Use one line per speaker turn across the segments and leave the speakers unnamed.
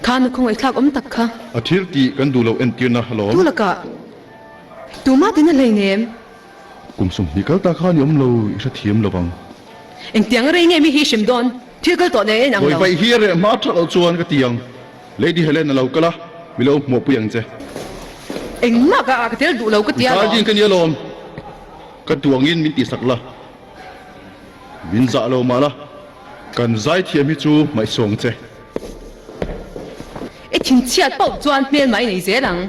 Kha nu khawngaihthlak awm tak kha.
A thil tih kan duh loh entirna alawm.
Tu lakah tumah tin a hleinem.
Kum 20 kal ta khan i awm lo, i hrethiam lo vang.
Engtiang rei nge mi hi hrim dawn? Thil kal tawh nen a inang lo.
Vawi vaih hi a reh hma that loh chuan ka ti ang. Lady Helen a lo kal a, mi lo hmuahpui ang che.
Engmah ka ah ka tel duh lo ka ti alawm.
Guardian ka ni alawm. Ka duangin min tihsak la. Min zah lo mah la, kan zaithiam hi chu hmaihsawng che.
I thinchhiat pauh chuan hmel mai nei zel ang.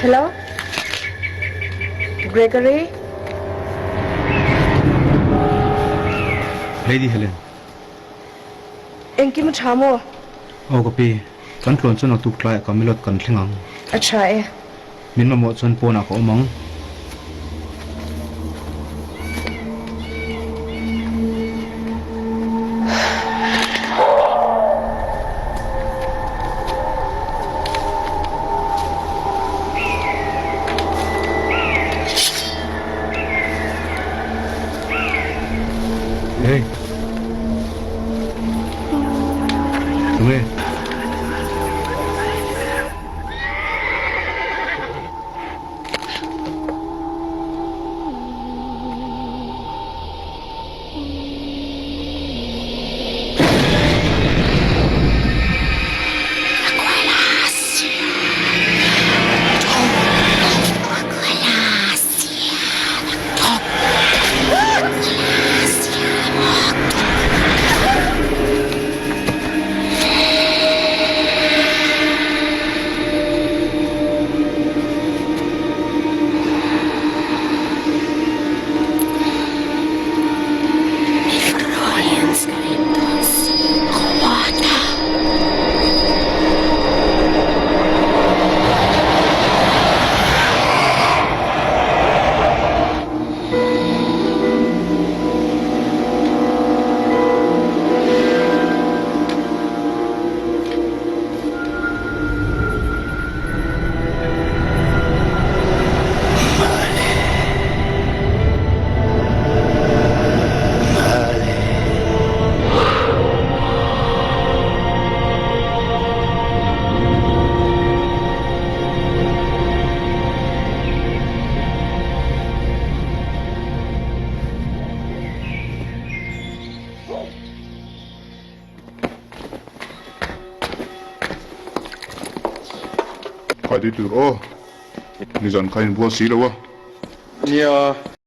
Hello? Gregory?
Lady Helen.
Engkim a tha maw?
Aw ka pi, kan tluan chuan a tuk tlaiah Camilot kan thleng ang.
A tha e.
Min mamawh chuan pawnah ka awm ang. Hey. Tunge?
Khai tui tur aw, nizan kha inbual si lo a.
Nia.